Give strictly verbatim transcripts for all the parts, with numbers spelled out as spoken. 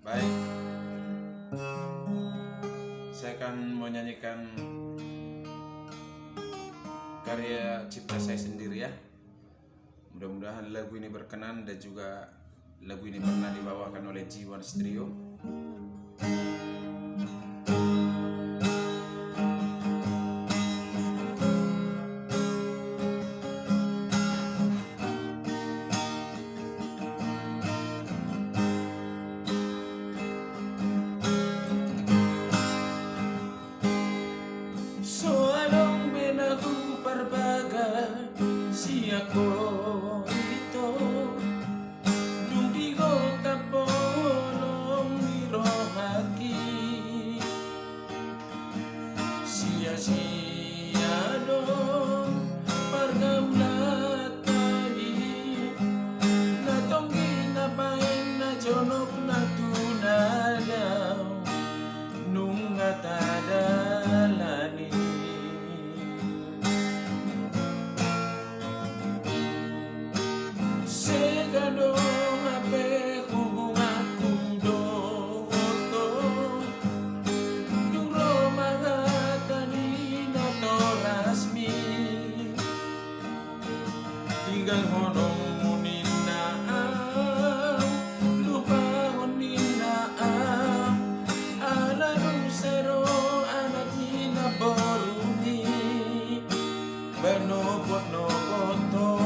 Baik, saya akan menyanyikan karya cipta saya sendiri, ya. Mudah-mudahan lagu ini berkenan dan juga lagu ini pernah dibawakan oleh G one Trio. So adong be na huparbaga sian ho ito, dung di gotap holong ni rohangki. Sia-sia do pargaulanta i, na tonggi na baen na jonok na tunadao nunga tadalani. Sega do hape hubunganku dohot ho, dung ro ma hata ni natorasmi. Tinggalhononmu ninna au, lupahon ninna au, ala dung sai ro anak ni namborumi, manopot-nopot ho.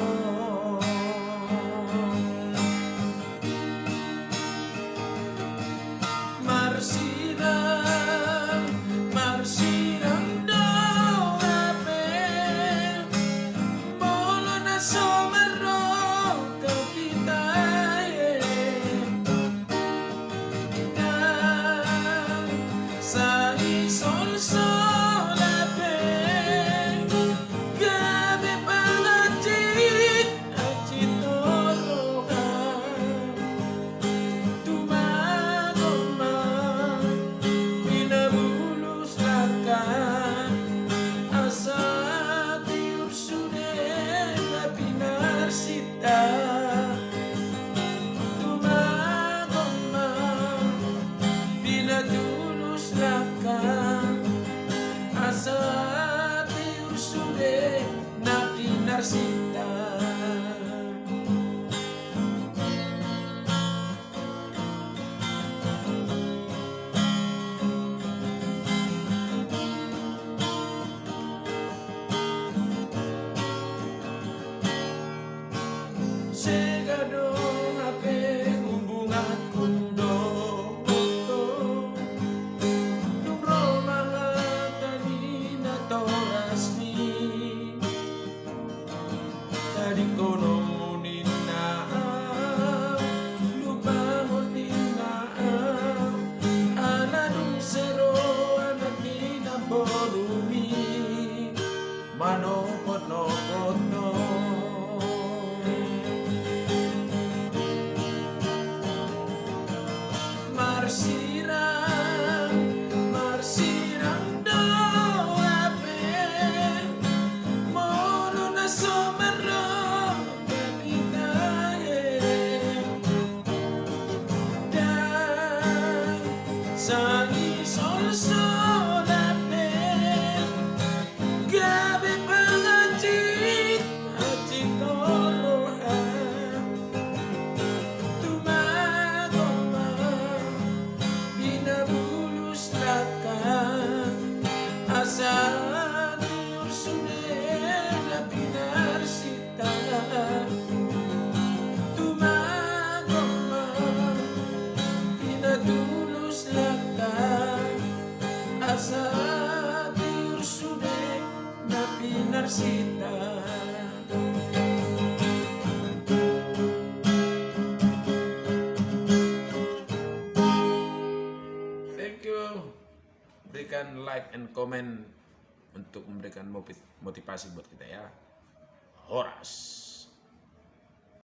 Marsirang, marsirang do hape, molo na so marroha hita e. Ndang sai solsol hape, gabe panganjit anjit roha. Tumagon ma, pinabulus langka, asa tiur sude na pinarsinta. Tumagon ma, pinatulus langka, asa tiur sude na pinarsinta. Sega do hape hubunganku dohot ho, dung ro ma hata ni natorasmi. Tadingkononmu ninna au, lupahon ninna au, ala dung sai ro anak ni namborumi, manopot-nopot ho. Marsirang, marsirang do hape, molo na so marroha hita e. Ndang sai solsol hape, gabe panganjit anjit roha. Tumagon ma, pinabulus langka, asa tiur sude na pinarsinta. Tumagon ma, pinatulus langka, asa tiur sude na pinarsinta. Thank you. Berikan like and comment untuk memberikan mopi-, motivasi buat kita, ya. Horas.